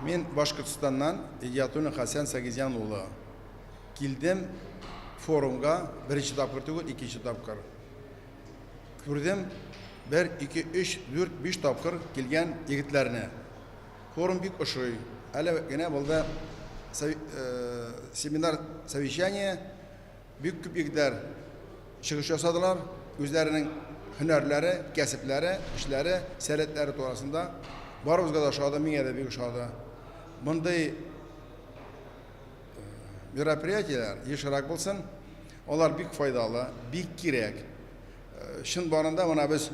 Мин Башкортстаннан Идиятуллин Хәсән Сагизян улы. Килдем форумга беренче тапкыр түгел, икенче тапкыр. Күрдем бер, ике, өч, дүрт, биш тапкыр килгән егетләрне. Форум бик ошый. Әле генә булды семинар, совещание. Бик күп егетләр чыгыш ясадылар, үзләренең һөнәрләре, кәсепләре, эшләре, сәләтләре турасында. Барыбызга да ошады, миңа да бик ошады. Мондый мероприятиеләр ешрак булсын. Алар бик файдалы, бик кирәк. Чын барында менә без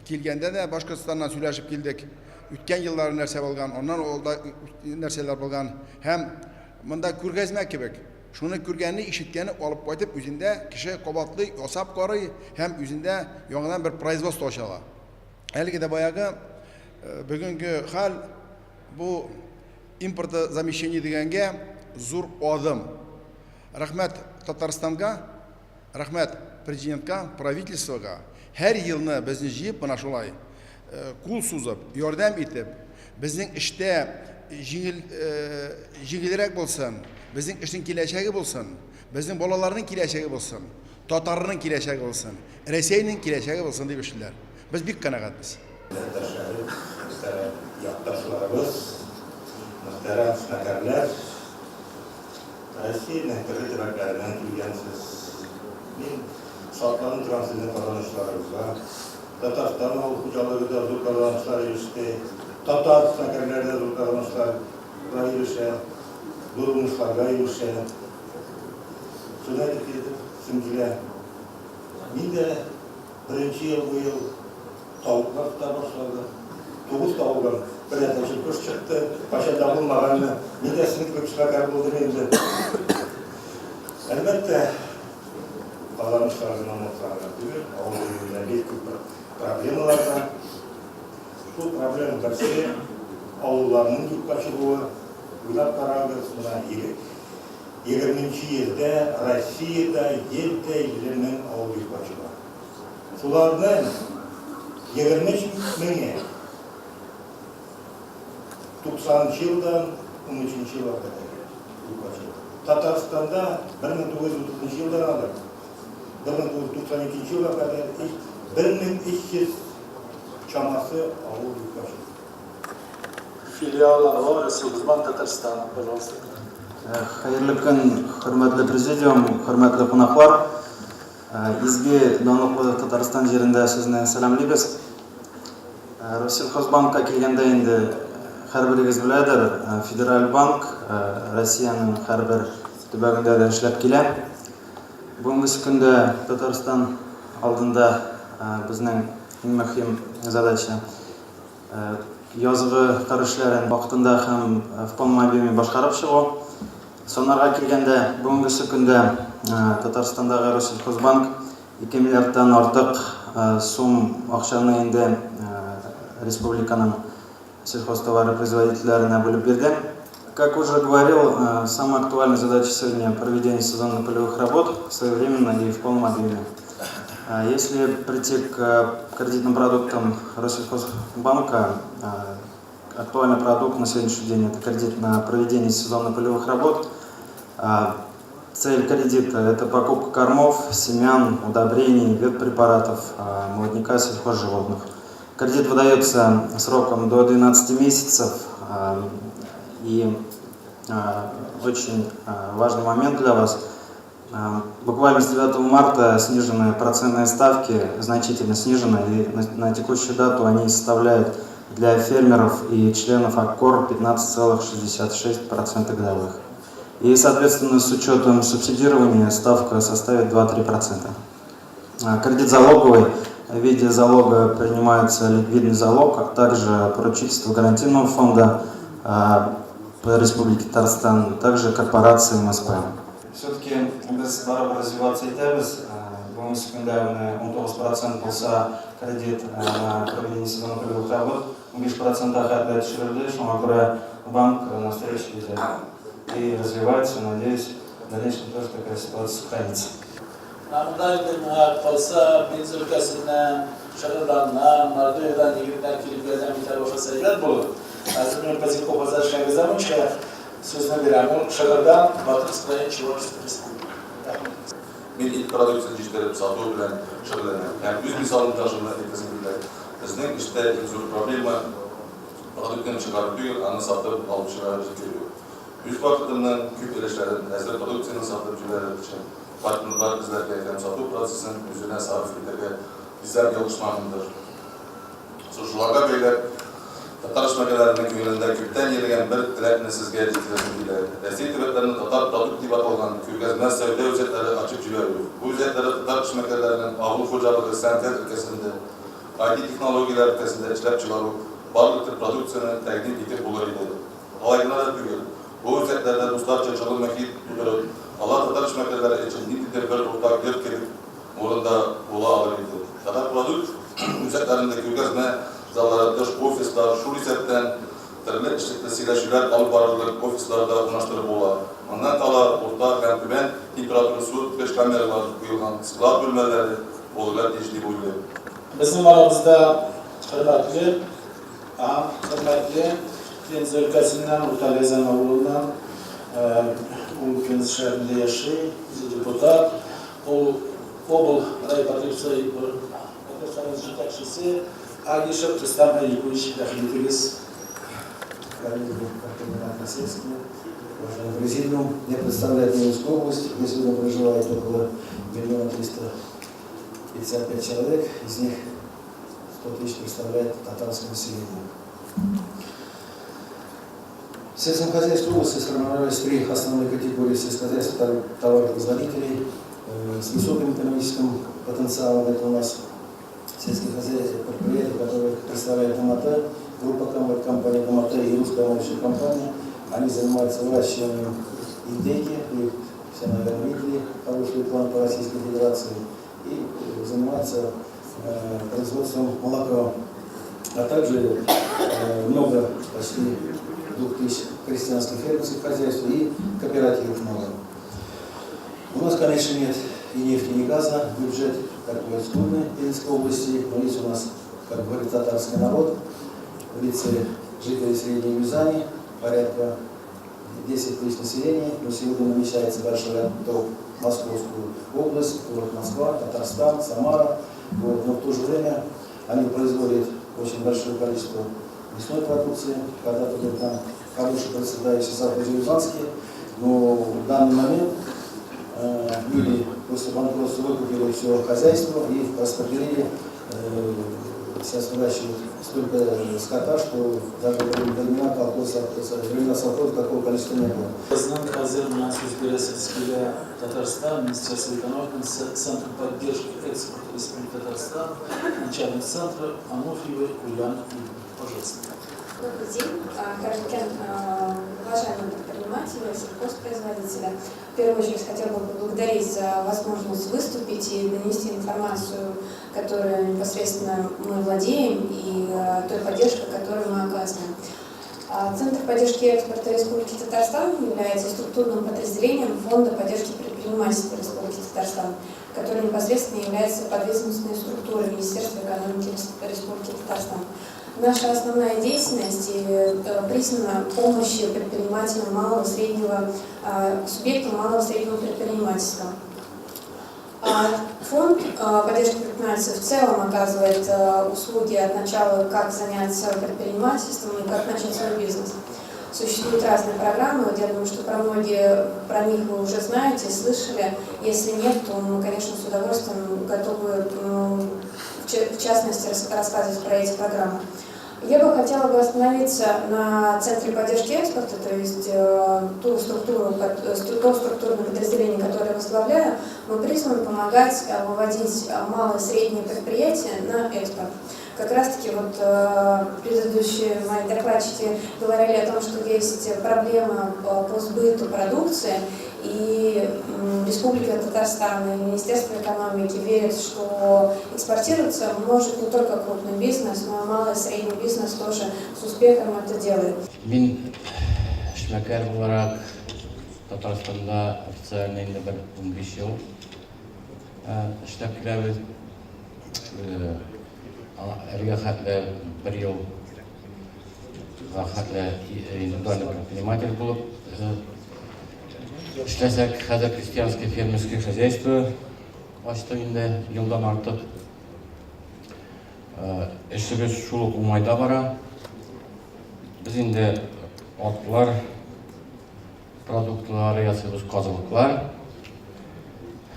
килгәндә дә Башкортстаннан сөйләшеп килдек. Үткән еллары нәрсә булган, аннан алда нәрсәләр булган. Һәм монда күргәзмә кебек. Шуны күргәнне, ишеткәнне алып кайтып үзендә кеше кабатлый, ясап карый һәм үзендә яңадан бер производство ача ала. Әлеге дә баягы бүгенге хәл бу импортозамещение дигәнгә зур адым. Рәхмәт Татарстанга, рәхмәт президентка, правительствога. Һәр елны безне җыеп менә шулай кул сузып, ярдәм итеп, безнең эштә җиңел җиңелрәк булсын, безнең эшнең киләчәге булсын, безнең балаларның киләчәге булсын, татарның киләчәге булсын, Рәсәйнең киләчәге булсын дип эшлиләр. Без бик канәгатьбез. Милләттәшләребез, мөхтәрәм якташларыбыз, мөхтәрәм эшмәкәрләр, Россиянең төрле төбәкләреннән килгәнсез. Мин шатланып торам сезнең казанышларыгызга. Татарстан авыл хуҗалыгы да зур казанышлар иреште. Татар эшмәкәрләре дә зур казанышларга ирешә, зур уңышларга ирешә. Шуны әйтеп китәсем килә. Мин дә беренче ел бу ел тавыклар тота башладым. Тугыз тавыгым, бер әтәче кош чыкты. Кайчан да булмаганны. Мин дә сезнең кебек эшмәкәр булдым инде. Әлбәттә, казанышлар гына мактар гына түгел, авыл җирендә бик күп проблемалар бар. Шул проблема берсе авылларның юкка чыгуы. Уйлап карагыз, менә егерменче йөздә Россиядә 750 мең авыл юкка чыга. Шуларның 23 меңе 90 елдан 13 елга кадәр юкка чыкты. Татарстанда 1930 елдан алып 1992 елга кадәр 1300 чамасы авыл юкка чыкты. Филиал АО Россельхозбанк Татарстан, пожалуйста. Хәерле көн, хөрмәтле президиум, хөрмәтле кунаклар. Изге данлыклы Татарстан җирендә сезне сәламлибез. Россельхозбанкка килгәндә инде һәрберегез беләдер, федераль банк Россиянең һәрбер төбәгендә дә эшләп килә. Бүгенге көндә Татарстан алдында безнең иң мөһим задача язгы кыр эшләрен вакытында һәм в полном объеме башкарып чыгу. Саннарга килгәндә, бүгенгесе көндә Татарстандагы Россельхозбанк 2 миллиардтан артык сум акчаны инде республиканың сельхозтоваропроизводительләренә бүлеп бирде. Как уже говорил, самая актуальная задача сегодня проведение сезонно-полевых работ своевременно и в полном объеме. Если прийти к кредитным продуктам Россельхозбанка, актуальный продукт на сегодняшний день – это кредит на проведение сезонно-полевых работ. Цель кредита – это покупка кормов, семян, удобрений, ветпрепаратов, молодняка сельхозживотных. Кредит выдается сроком до 12 месяцев. И очень важный момент для вас. Буквально с 9 марта снижены процентные ставки, значительно снижены, и на текущую дату они составляют для фермеров и членов АККОР 15,66% годовых. И, соответственно, с учетом субсидирования ставка составит 2-3%. Кредит залоговый. В виде залога принимается ликвидный залог, а также поручительство гарантийного фонда по Республике Татарстан, также корпорации МСП. Все-таки без барыбер развиваться итәбез. Бүгенге көндә менә 19% булса кредит на проведение сезонно-полевых работ, 15 процентка хәтле төшерелде, шуңа күрә банк навстречу идет и развивается, надеюсь, в дальнейшем тоже такая ситуация сохранится. Менә монда инде миңа калса, Пенза өлкәсеннән, Шыгырданнан, Мордовиядән егетләр килеп ярдәм итә башласа әйбәт булыр. Хәзер мин Позяков Азат Шәйгазамовичка сүзне бирәм. Ул Шыгырдан, Батырск район, Чувашская республика. Рәхмәт. Мин ит продукциясен җитештереп сату белән шөгыльләнәм. Һәм үз мисалымда шуны әйтәсем килә. Безнең эштә иң зур проблема продуктны чыгару түгел, аны сатып алучыга җиткерү. Үз вакытымның күп өлешләрен әзер продукцияне сатып җибәрер өчен партнерлар эзләргә һәм сату процессын үзенә сарыф итәргә дисәм ялгышмамындыр. Шушыларга бәйләп, татар эшмәкәрләренең күңелендә күптән йөргән бер теләкне сезгә җиткерәсем килә. Рәсәй төбәкләрендә Татар продукт дип аталган күргәзмә сәүдә үзәкләре ачып җибәрү. Бу үзәкләрдә татар эшмәкәрләренең авыл хуҗалыгы, сәнгать өлкәсендә, IT-технологияләр өлкәсендә эшләп чыгару барлык төр продукцияне тәкъдим итеп булыр иде. Алай гына да түгел, бу үзәкләрдә дусларча җылы мохит тудырып, алар татар эшмәкәрләре өчен ниндидер бер уртак йорт кебек урында була алыр иде. Татар продукт үзәкләрендә күргәзмә заллары, тыш офислар, шул исәптән төрле эшлекле сөйләшүләр алып барырлык офислар да урнаштырып була. Моннан кала, урта һәм түбән температуралы суыткыч камералар куелган склад бүлмәләре булырга тиеш дип уйлыйм. Безнең арабызда хөрмәтле, хөрмәтле Пенза өлкәсеннән, Урта Ләзән авылыннан, ул Пенза шәһәрендә яши, үзе депутат, ул обл. Райпотребсоюз җитәкчесе Агишев Рөстәм Әюпович, рәхим итегез. Коллеги, Ренат уважаемый президиум, я представляю Пензенскую область, где сегодня проживает около 1 355 человек, из них 100 тысяч представляет татарское население. В сельском хозяйстве области сформировались три основные категории сельскохозяйства товаропроизводителей с высоким экономическим потенциалом. Это у нас сельские хозяйства, предприятия, которые представляют МАТ, группа компаний МАТ и русская молочная компания. Они занимаются выращиванием индейки, их все, наверное, видели, хороший план по Российской Федерации, и занимаются производством молока. А также много, почти 2000 крестьянских фермерских хозяйств и кооперативов много. У нас, конечно, нет и нефти, ни газа, бюджет такой скудный в Пензенской области, но есть у нас, как говорит татарский народ, в лице жителей Средней Юзани, порядка 10 тысяч населения, но сегодня намечается большой отток в Московскую область, город Москва, Татарстан, Самара. Вот. Но в то же время они производят очень большое количество мясной продукции, когда-то был там хороший процветающий Западно-Юзанский, но в данный момент люди после банкротства выкупили все хозяйство и распределили, сейчас выращивают столько скота, что даже во времена колхоза, времена совхоза такого количества не было. Безнең хәзер менә сүз бирәсез килә Татарстан, Министерство экономики, Центр поддержки экспорта Республики Татарстан, начальник центра Ануфриева Ульяна Юрьевна. Пожалуйста. Добрый день, Хөрмәтле, уважаемые предприниматели, сельхозпроизводители. В первую очередь хотела бы поблагодарить за возможность выступить и донести информацию, которую непосредственно мы владеем, и той поддержкой, которую мы оказываем. Центр поддержки экспорта Республики Татарстан является структурным подразделением Фонда поддержки предпринимательства Республики Татарстан, который непосредственно является подведомственной структурой Министерства экономики Республики Татарстан. Наша основная деятельность признана помощи предпринимателям малого, среднего, субъектам малого и среднего предпринимательства. Фонд поддержки предпринимательства в целом оказывает услуги от начала, как заняться предпринимательством и как начать свой бизнес. Существуют разные программы, вот я думаю, что про многие про них вы уже знаете, слышали. Если нет, то мы, конечно, с удовольствием готовы в частности рассказывать про эти программы. Я бы хотела бы остановиться на Центре поддержки экспорта, то есть ту структуру, то структурное подразделение, которое я возглавляю, мы призваны помогать выводить малые и средние предприятия на экспорт. Как раз-таки вот предыдущие мои докладчики говорили о том, что есть проблема по сбыту продукции, и Республика Татарстан и Министерство экономики верят, что экспортироваться может не только крупный бизнес, но и малый и средний бизнес тоже с успехом это делает. Мин эшмәкәр буларак Татарстанда официально инде бер 15 ел эшләп киләбез. Әлегә хәтле бер ел Хәтле индивидуальный предприниматель булып эшләсәк, хәзер крестьянское фермерское хозяйство ачтык инде елдан артык. Эшебез шул ук уңайда бара. Без инде атлар продуктлары ясыйбыз, казылыклар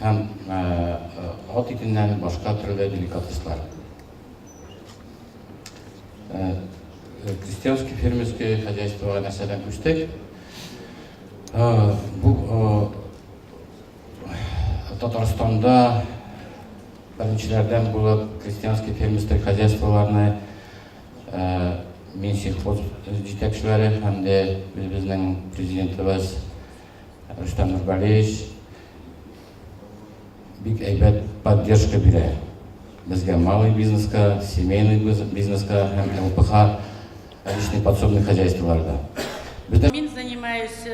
һәм ат итеннән башка төрле деликатеслар. Крестьянский фермерский хозяйствога нәрсәдән күчтек? Бу Татарстанда беренчеләрдән булып крестьянский фермерский хозяйстволарны Минсельхоз җитәкчеләре һәм дә үзебезнең президентыбыз Рөстәм Нургалиевич бик әйбәт поддержка бирә безгә малый бизнеска, семейный бизнеска һәм ЛПХ личный подсобный хозяйстволарда. Мин занимаюсь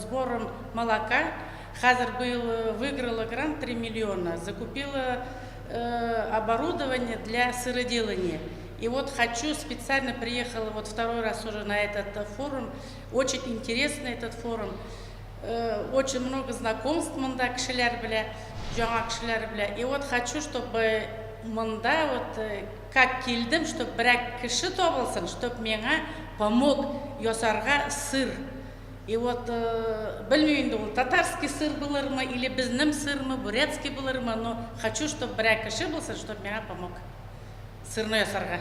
сбором молока. Хәзер быел выиграла грант 3 миллиона, закупила оборудование для сыроделания. И вот хочу, специально приехала вот второй раз уже на этот форум. Очень интересный этот форум. Очень много знакомств монда кешеләр белә, яңа кешеләр белә. И вот хочу, чтобы монда вот как килдем, чтобы берәр кеше табылсын, чтобы миңа помог ясарга сыр. И вот белмим инде ул татарский сыр булырмы или безнең сырмы, бурятский булырмы, но хочу, чтобы берәр кеше булсын, чтобы миңа помог сырны ясарга.